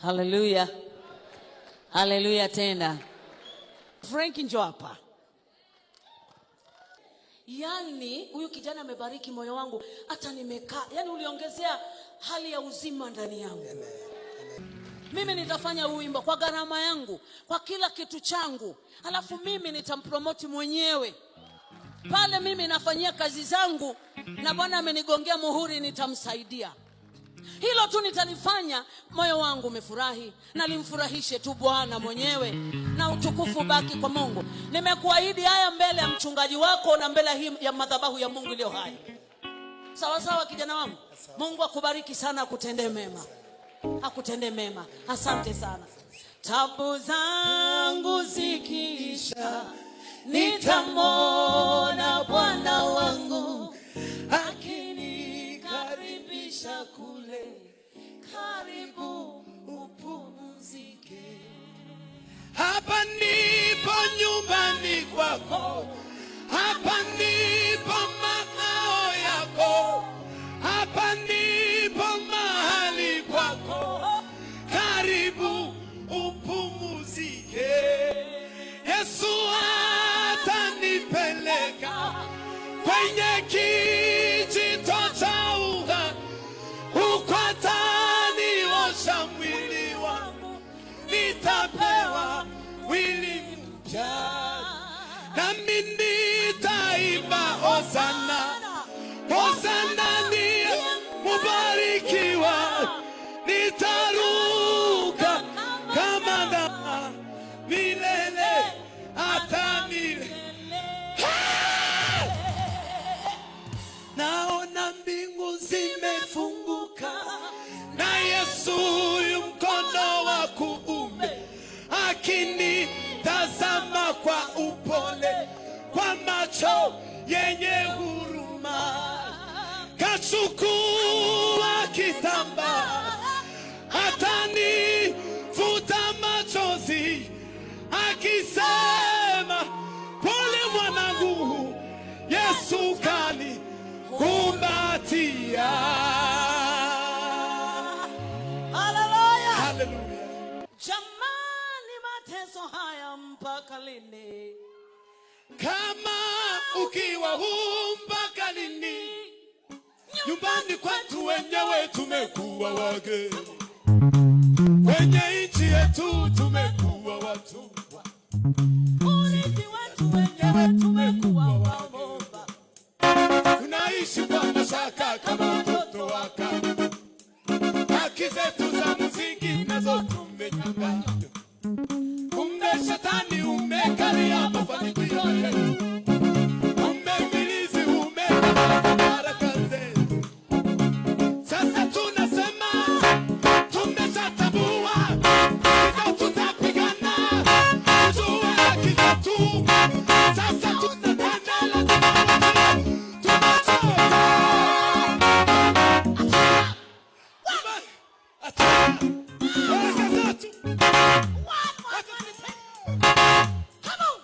Haleluya, haleluya tena. Frank, njoo hapa. Yaani huyu kijana amebariki moyo wangu, hata nimekaa, yaani uliongezea hali ya uzima ndani yangu. Mimi nitafanya huu wimbo kwa gharama yangu, kwa kila kitu changu, alafu mimi nitampromoti mwenyewe pale. Mimi nafanyia kazi zangu na Bwana amenigongea muhuri, nitamsaidia. Hilo tu nitalifanya, moyo wangu umefurahi, na limfurahishe tu Bwana mwenyewe, na utukufu baki kwa Mungu. Nimekuahidi haya mbele ya mchungaji wako na mbele hii ya madhabahu ya Mungu iliyo hai. Sawa sawa, kijana wangu. Mungu akubariki sana, akutendee mema, akutendee mema. Asante sana. Tabu zangu zikiisha, nitamwona Bwana wangu akinikaribisha kule, karibu upumzike. Hapa ndipo nyumbani kwako, hapa ndipo makao yako, hapa ndipo mahali kwako, karibu upumzike. Yesu atanipeleka kwenye kijito cha uhai, huko ataniosha mwili wangu, nitapewa mwili mpya, nami nitaimba hosana, hosana ndiye mubarikiwa, nitaruka kama ndama milele hata milele. Naona mbingu zimefunguka na Yesu yu mkono wa kuume akinitazama kwa upole, kwa macho yenye huruma, kachukua kitambaa atanifuta machozi akisema, pole mwanangu, Yesu kanikumbatia. Haleluya! Haleluya. Jamani, mateso haya mpaka lini? Kama ukiwa huu mpaka lini? Nyumbani kwetu wenyewe tumekuwa wageni, kwenye nchi yetu tumekuwa watumwa, Urithi wetu wenyewe tumekuwa waomba. Tunaishi kwa mashaka kama watoto wa kambo. Haki zetu za msingi nazo tumenyang'anywa. Kumbe shetani umekalia mafanikio yetu, kumbe ibilisi umekamata baraka zetu. Sasa tunasema tumeshatambua, hivyo tutapigana tujue haki zetu. Sasa tunatenda, lazima wajue tumechoka. Acha baraka zetu. Come on!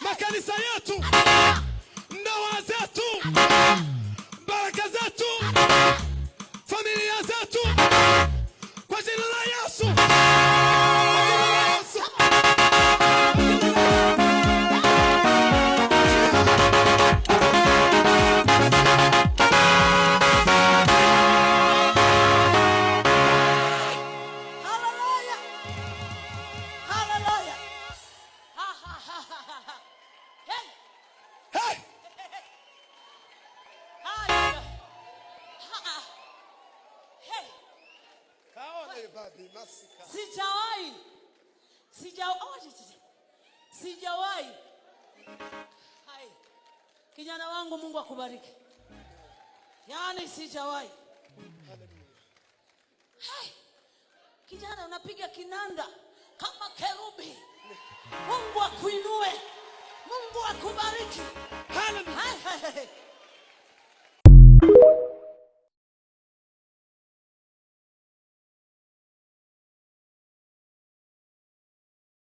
Makanisa yetu, ndoa zetu, baraka zetu, familia zetu, kwa jina la Yesu, kwa jina la Yesu. Kwa jina la Haleluya! Haleluya! Ha, ha, ha, ha, ha, ha. Hey! Hey! Haya. Ha, ha. Hey! Sijawahi. Oh, sijawahi. Hai. Kijana wangu, Mungu akubariki. Yaani sijawahi. Hai. Kijana, unapiga kinanda kama kerubi. Mungu akuinue. Mungu akubariki.